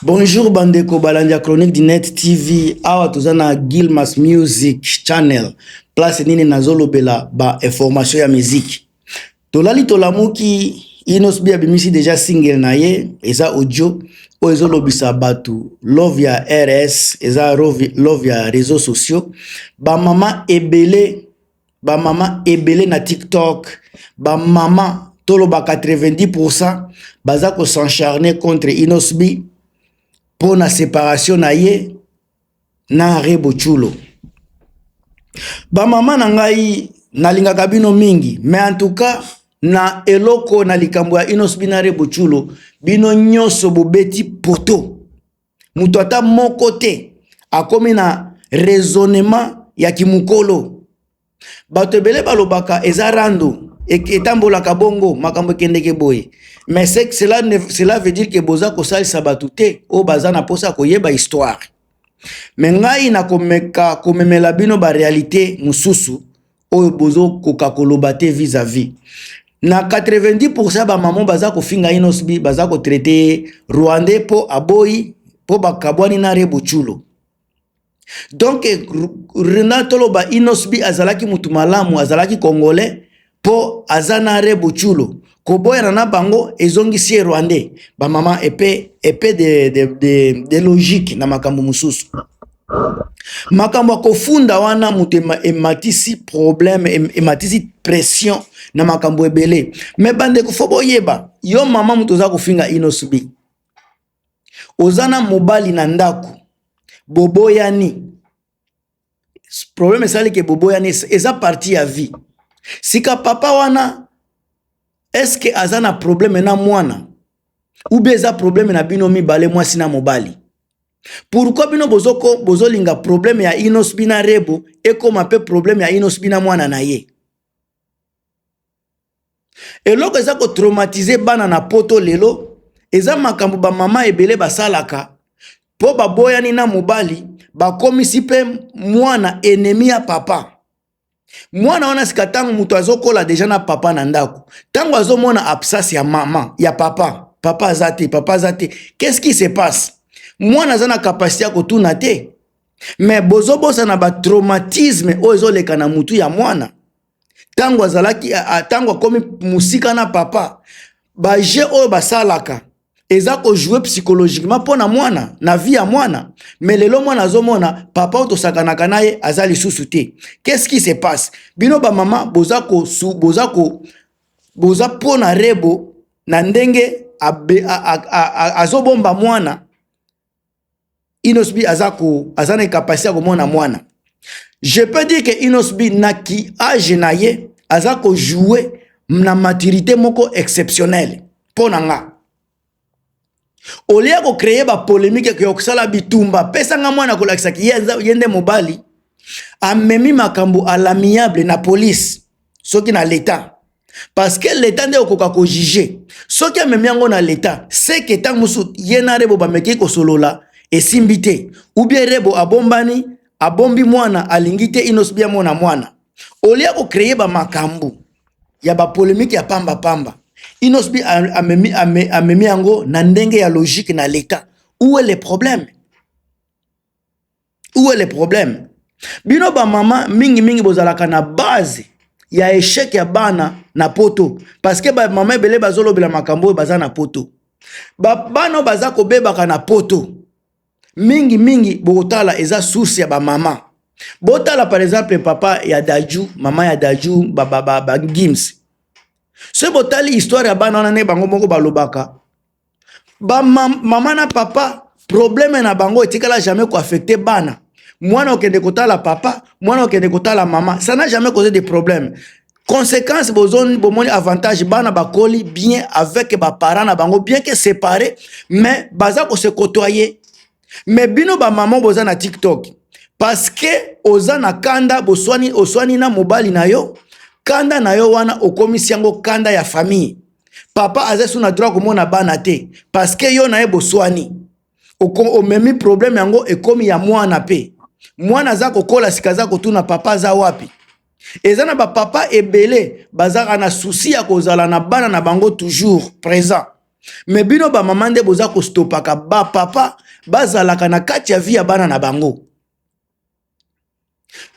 Bonjour bandeko balandi ya Chronique du Net TV, awa toza na Gilmas Music Channel, place nini nazolobela ba information ya musique. Tolali tolamuki, Innoss'B abimisi deja single na ye, eza audio oyo ezolobisa bato love ya RS, eza love ya réseaux sociaux. Ba mama ebele, ba mama ebele na TikTok, ba mama toloba 90% baza ko s'encharner contre Innoss'B mpo na séparation na ye na Rebo Tchulo. Ba mama na ngai nalingaka bino mingi, mais en tout cas na eloko na likambo ya Innoss'B na Rebo Tchulo, bino nyonso bobeti poto. Moto ata moko te akomi na raisonnement ya kimukolo. Bato ebele balobaka eza rando, etambolaka bongo, makambo ekendeke boye. Mais c'est cela, ne, cela veut dire que boza kosalisa bato te oyo baza na mposa koyeba histoire. Mais ngai nakomeka komemela bino ba réalité mosusu oyo bozokoka koloba te vis-à-vis. Na 90% ba mama baza kofinga Innoss'B, baza kotraiter rwandais mpo aboyi, mpo bakabwani na Rebo Tchulo. Donc rena toloba Innoss'B azalaki mutu malamu, azalaki congolais mpo aza na Rebo Tchulo. Koboyana na bango ezongisi ye rwandais. Bamama epe de logique na makambo mosusu. Makambo ya kofunda wana moto ematisi problème, ematisi pression na makambo ebele. Mais bandeko, fo boyeba, yo mama moto oza kofinga Innoss'B, oza na mobali na ndako, boboyani, problème esali ke boboyani, eza partie ya vie. Sika papa wana, eske aza na problème na mwana ou bien eza problème na bino mibale, mwasi na mobali? Pourquoi bino bozolinga problème ya Innoss'B na Rebo ekóma mpe problème ya Innoss'B na mwana na ye? Eloko eza kotraumatiser bana na poto lelo eza makambo bamama ebele basalaka mpo baboyani na mobali, bakomisi mpe mwana ennemi ya papa. Mwana wana sika ntango moto azokola deja na papa na ndako, ntango azomona absence ya mama, ya papa, papa aza te, papa aza te, qu'est-ce qui se passe? Mwana aza na capacité ya kotuna te. Mais bozobosana batraumatisme oyo ezoleka na mutu ya mwana ntango azalaki, ntango akomi mosika na papa. Bajeu oyo basalaka eza kojouer psychologiquement mpo na mwana, na vie ya mwana. Mais lelo mwana azomona papa oyo tosakanaka na ye aza lisusu te, qu'est-ce qui se passe? Bino bamama boza ko, boza ko boza mpo na Rebo na ndenge azobomba mwana. Innoss'B aza ko aza na incapacité ya komona mwana. Je peux dire que Innoss'B na ki âge na ye aza kojouer na maturité moko exceptionnelle. Mpo na nga, olia kocréer bapolémique ya kosala bitumba, pesanga mwana, kolakisaki ye nde mobali, amemi makambo à l'amiable na police, soki na l'état, parce que l'état nde okoka kojuger. Soki amemi yango na l'état, seke ntango mosusu ye na Rebo bameki kosolola, esimbi te, ou bien Rebo abombani, abombi mwana, alingi te Innoss'B amona mwana. Olia kocréer bamakambo ya bapolémique ya pambapamba, Innoss'B amemi yango na ndenge ya logique na l'état. Où est le problème? Où est le problème? Bino bamama mingimingi bozalaka na base ya échec ya bana na poto, parce que bamama ebele bazolobela makambo oyo baza na poto. Bana oyo baza kobebaka na poto mingimingi, bokotala eza source ya bamama. Botala par exemple papa ya Dadju, mama ya Dadju, Bagims. Soki botali histoire ya bana wana, nde bango moko balobaka bamama na papa, problème na bango etikala jamais koaffecter bana. Mwana okende kotala papa, mwana okende kotala mama, ça n'a jamais causé de problème. Conséquence, bomoni avantage, bana bakoli bien avec baparent na bango, bien que séparé, mais baza kose côtoyer. Mais bino bamama boza na TikTok, parce que oza na kanda, boswani, oswani na mobali na yo, kanda na yo wana okomisi yango kanda ya famille. Papa aza su na droit komona bana te parce que yo na ye boswani, omemi problème yango ekomi ya mwana. Mpe mwana aza kokola sika, aza kotuna papa aza wapi. Eza na bapapa ebele bazalaka na souci ya kozala na bana na bango toujours présent. Mais bino bamama nde boza kostopaka bapapa bazalaka na kati ya vie ya bana na bango.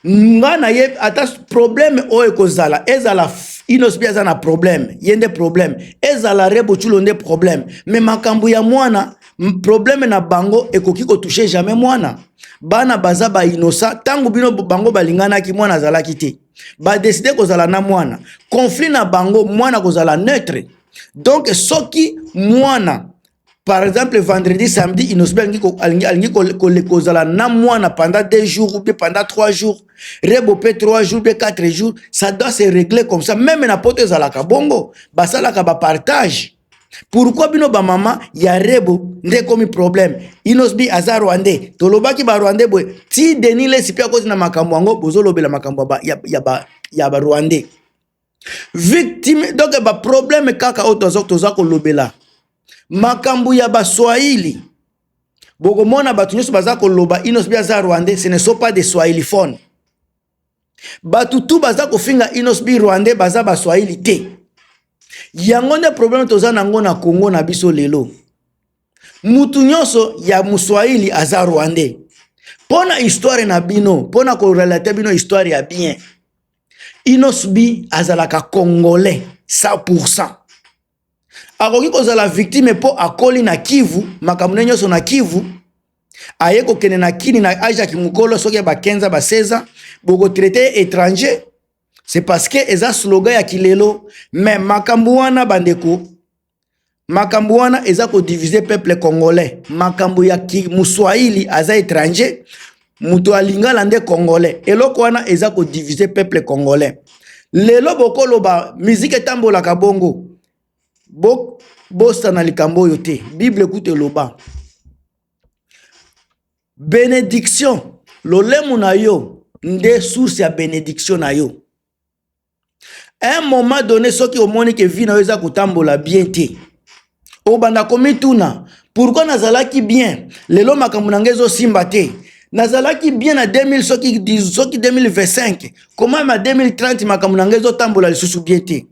Nga na ye, ata problème oyo ekozala, ezala Innoss'B aza na problème, ye nde problème, ezala Rebo Tchulo nde problème, mais makambo ya mwana, problème na bango ekoki kotoucher jamais mwana. Bana baza bainnocent. Ntango bino bango balinganaki, mwana azalaki te. Badécider kozala na mwana, conflit na bango, mwana kozala neutre. Donc soki mwana, par exemple vendredi, samedi, Innoss'B alingi kozala na mwana pendant 2 jours ou bien pendant 3 jours, Rebo mpe 3 jours, bien 4 jours, ça doit se régler comme ça. Même na Poto ezalaka bongo, basalaka bapartage. Pourquoi bino bamama ya Rebo nde ekomi problème? Innoss'B aza Rwandais, tolobaki Barwandais boye ti Denis Lessie mpe akoti na makambo yango. Bozolobela makambo ya Barwandais victime. Donc baproblème kaka oyo toza kolobela, makambo ya Baswahili. Bokomona bato nyonso baza koloba Innoss'B aza Rwandais, ce ne sont pas des swahiliphones. Bato tu baza kofinga Innoss'B Rwandais baza Baswahili te. Yango nde problème toza nango na Kongo na biso lelo. Mutu nyonso ya Moswahili aza Rwandais. Mpo na histoire na bino, mpo na korelater bino histoire ya bien, Innoss'B azalaka Congolais 100. Akoki kozala victime mpo akoli na Kivu, makambo nde nyonso na Kivu. Aye kokende na Kini na age ya kimokolo, soki ya ba 15, ba 16 ans, bokotraiter étranger. C'est parce que eza slogan ya kilelo. Mais makambo wana, bandeko, makambo wana eza kodiviser peuple congolais. Makambo ya Moswahili aza étranger, moto alingala nde Congolais, eloko wana eza kodiviser peuple congolais. Lelo bokoloba miziki etambolaka bongo. Bosana likambo oyo te. Bible kuta eloba bénédiction, lolemu na yo nde source ya bénédiction na yo. Un moment donné, soki omoni ke vie na yo eza kotambola bien te, obanda komituna: pourquoi nazalaki bien, lelo makambo na ngai ezosimba te? Nazalaki bien na 2000, soki 2025, koma ma 2030, makambo na ngai ezotambola lisusu bien te.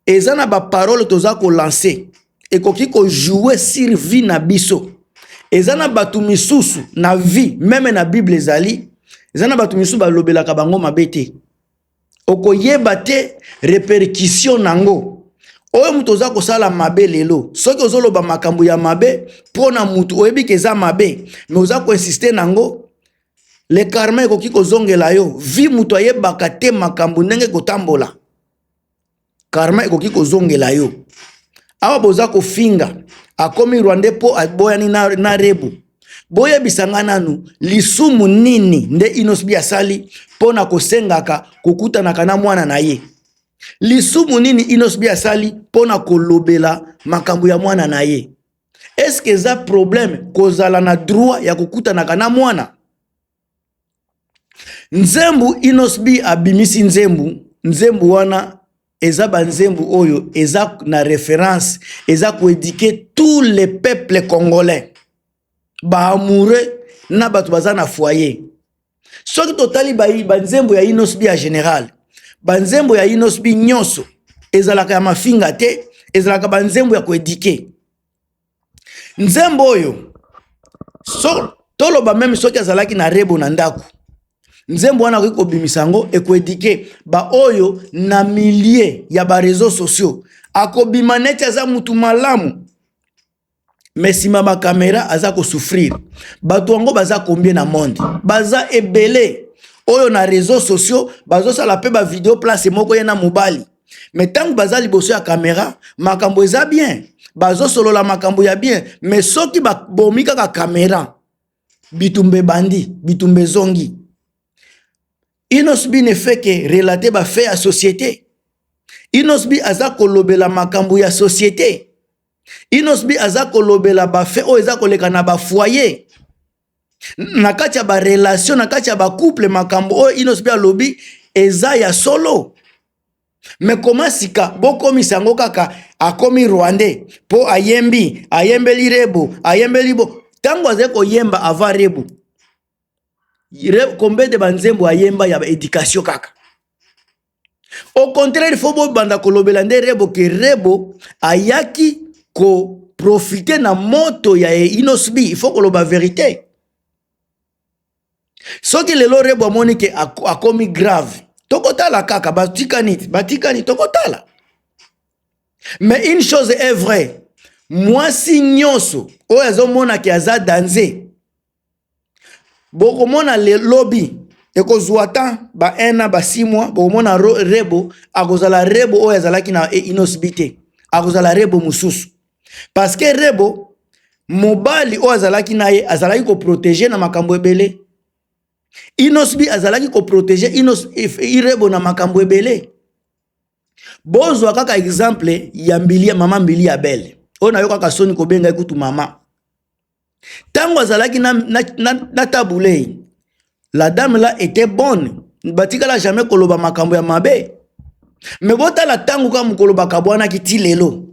Eza na baparole toza kolancer, ekoki kojouer sur vie na biso. Eza na bato misusu na vie, même na Bible ezali, eza na bato misusu balobelaka bango mabe te. Okoyeba te répercussion nango. Oyo moto oza kosala mabe lelo, soki ozoloba makambo ya mabe mpo na mutu, oyebi ke eza mabe, mais oza koinsister nango, le karma ekoki kozongela yo. Vie, moto ayebaka te makambo ndenge kotambola. Karma ekoki kozongela yo. Awa boza kofinga akomi Rwandais mpo aboyani na Rebo. Boyebisa nga nanu, lisumu nini nde Innoss'B asali mpo na kosengaka kokutanaka na mwana na ye? Lisumu nini Innoss'B asali mpo na kolobela makambo ya mwana na ye? Eske eza problème kozala na droit ya kokutanaka na mwana? Nzembu Innoss'B abimisi nzembu. Nzembu wana eza banzembu oyo eza na référence, eza koéduquer tous les peuples congolais, baamoureux na bato baza na foyer. Soki totali banzembo ya Innoss'B ya général, banzembo ya Innoss'B nyonso ezalaka ya mafinga te, ezalaka banzembo ya koéduquer. Nzembo oyo, so, toloba même soki azalaki na Rebo na ndako, nzembo wana akoki kobimisa yango, ekoéduquer baoyo na milieu ya baréseaux sociaux. Akobima neti aza mutu malamu, mais nsima bacaméra aza kosouffrir. Bato yango baza combien na monde? Baza ebele oyo na réseaux sociaux bazosala mpe bavideo place moko, ye na mobali, mais ntango baza liboso ya caméra, makambo eza bien, bazosolola makambo ya bien. Mais soki babomi kaka caméra, bitumba ebandi, bitumba ezongi. Innoss'B ne fait que relater bafaits ya société. Innoss'B aza kolobela makambo ya société. Innoss'B aza kolobela bafaits oyo eza koleka na bafoyer, na kati ya barelation, na kati ya bacouple. Makambo oyo Innoss'B alobi eza ya solo. Mais koma sika bokomisa yango kaka akomi Rwandais mpo ayembi, ayembeli Rebo, ayembeli bo. Ntango azali koyemba avant Rebo, combien de banzembo ayemba ya baéducation kaka? Au contraire, il faut bobanda kolobela nde Rebo, ke Rebo ayaki ko koprofite na moto ya Innoss'B. Il faut koloba vérité. Soki lelo Rebo amoni ke akomi grave, tokotala kaka batikani, batikani, tokotala. Mais une chose est vraie, mwasi nyonso oyo azomona ke aza danger, bokomona lobi ekozwa temps ba 1 an, ba 6 mois, bokomona Rebo akozala Rebo oyo azalaki na Innoss'B te, akozala Rebo mosusu, parce que Rebo, mobali oyo azalaki na ye azalaki koprotéger na makambo ebele. Innoss'B azalaki koprotéger Rebo na makambo ebele. Bozwa kaka exemple ya Mbili, mama Mbili ya Bele oyo nayokaka soni kobenga ye kutu mama. Ntango azalaki na Tabu Ley, la dame là était bonne, batikala jamais koloba makambo ya mabe. Me botala ntango kaka mokolo bakabwanaki ti lelo,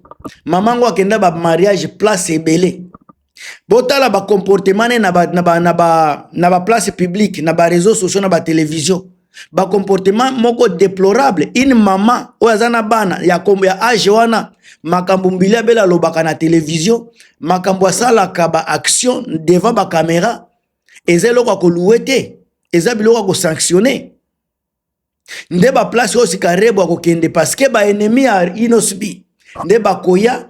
mama ngo akenda bamariage place ebele. Botala bacomportement ne na baplace publique, na baréseau sociaux, na batélévision, bacomportement moko déplorable. Une mama oyo aza na bana ya age wana, makambo Mbili Abele alobaka na télévision, makambo asalaka, baaction devant bacaméra, eza eloko ya kolouer te, eza biloko ya kosanctionner. Nde baplace oyo sika Rebo akokende, parce que baennemi ya Innoss'B nde bakoya.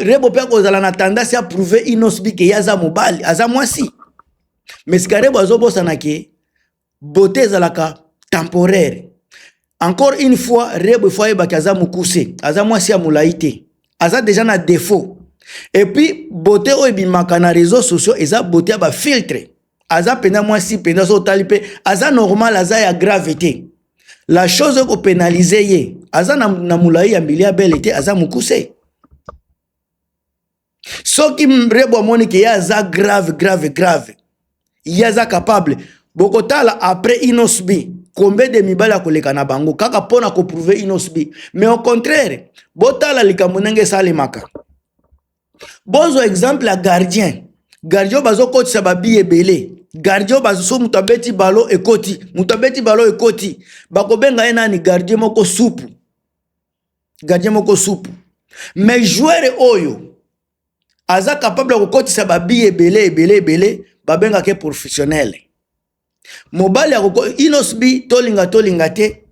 Rebo mpe akozala na tendance ya prouver Innoss'B ke ye aza mobali, aza mwasi. Mais sika Rebo azobosana ke beauté ezalaka temporaire. Encore une fois, Rebo ifo ayebaki aza mokuse, aza mwasi ya molai te, aza déjà na défaut. Et puis beauté oyo ebimaka na réseaux sociaux eza beauté ya bafiltre. Aza mpenza mwasi mpenza, so otali mpe aza normal, aza ya grave te. La chose oyo kopénaliser ye, aza na molai ya Mbili ya Bele te, aza mokuse. Soki Rebo amoni ke ye aza grave, grave, grave, ye aza capable, bokotala après Innoss'B combien de mibali akoleka na bango kaka mpona koprouver Innoss'B. Mais au contraire, botala likambo ndenge esalemaka. Bozwa exemple ya gardien. Gardien oyo bazokotisa babi ebele, gardien oyo so moto abeti balo ekoti, moto abeti balo ekoti, bakobenga ye nani? Gardien moko supu, gardien moko supu. Mais joueur oyo aza capable ya kokotisa babi ebele, ebele, ebele, babengaka ye professionnel. Mobali akoko Innoss'B, tolinga tolinga te,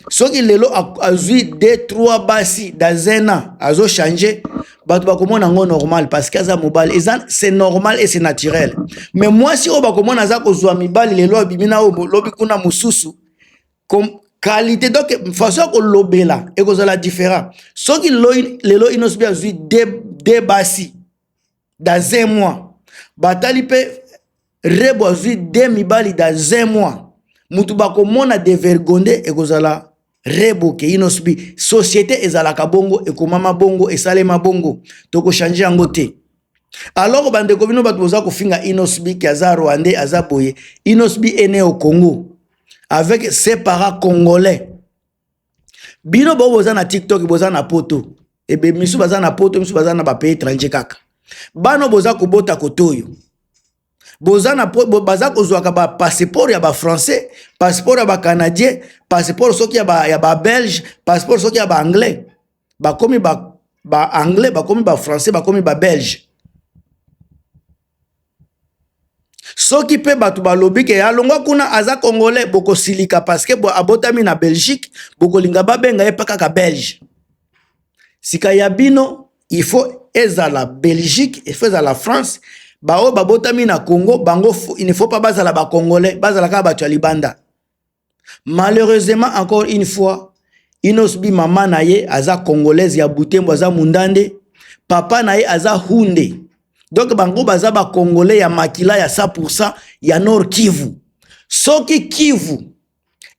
soki lelo azwi 2 3 basi dans un an, azochanger, bato bakomona yango normal, parce que aza mobali, eza c'est normal et c'est naturel. Mais mwasi oyo bakomona aza kozwa mibali, lelo abimi na oyo, lobi kuna mosusu, qualité, donc façon ya kolobela ekozala différent. Soki lelo Innoss'B azwi deux basi dans un mois, batali mpe Rebo azwi deux mibali dans un mois, mutu bakomona dévergondé ekozala Rebo ke Innoss'B. Société ezalaka bongo, ekomama bongo, esalema bongo, tokochanger yango te. Alors bandeko, bino bato boza kofinga Innoss'B ke aza rwandais, aza boye, Innoss'B est né au Congo avec ses parents congolais. Bino bao boza na TikTok, boza na Poto, ebe misu baza na Poto, misu baza na bapays étranger, kaka bano boza kobota kote oyo boza na baza kozwaka bapasseport ya bafrançais, passeport ya bacanadien, passeport soki ya babelge, passeport soki ya baanglais, bakomi baanglais, ba bakomi bafrançais, bakomi babelge. Soki mpe bato balobi ke alongwa kuna, aza congolais, bokosilika parce que abotami na Belgique, bokolinga babenga ye mpe kaka belge. Sika ya bino, il faut ezala Belgique, il faut ezala France. Baoyo babotami na Congo, bango il ne faut pas bazala bacongolais, bazala kaka bato ya libanda. Malheureusement, encore une fois, Innoss'B, mama na ye aza congolaise ya Butembo, aza mundande, papa na ye aza hunde. Donc bango baza bacongolais ya makila ya 100 ya Nord Kivu. Soki Kivu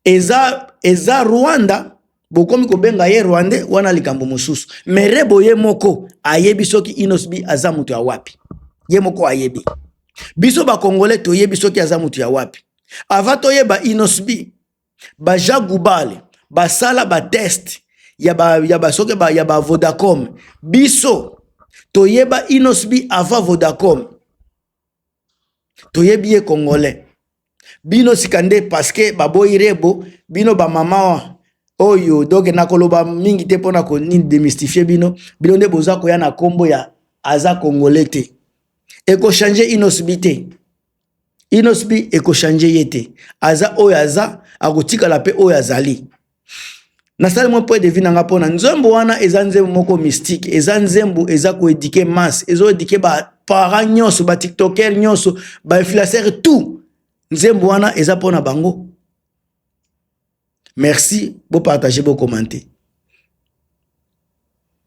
eza Rwanda, bokomi kobenga ye rwandais, wana likambo mosusu. Mais Rebo ye moko ayebi soki Innoss'B aza moto ya wapi, ye moko ayebi. Biso bacongolais toyebi soki aza moto ya wapi. Avant toyeba Innoss'B, bajean Goubald basala batest ya ba soki ya ba Vodacom. Biso toyeba Innoss'B avant Vodacom, toyebi ye congolais. Bino sika nde parce que baboyi Rebo, bino bamama oyo, donc nakoloba mingi te mpona konini démystifier bino. Bino nde boza koya na nkombo ya Aza Congolais te, ekochange Innoss'B te. Innoss'B ekochange ye te. Aza oyo aza, akotikala mpe oyo azali. Nasali mwa point de vue na nga mpona nzembo wana. Eza nzembo moko mystique, eza nzembo eza koéduquer masse, ezoéduquer baparent nyonso, batiktoker nyonso, bainfluenceur, tout. Nzembo wana eza mpona bango. Merci, bopartage, bocommenter.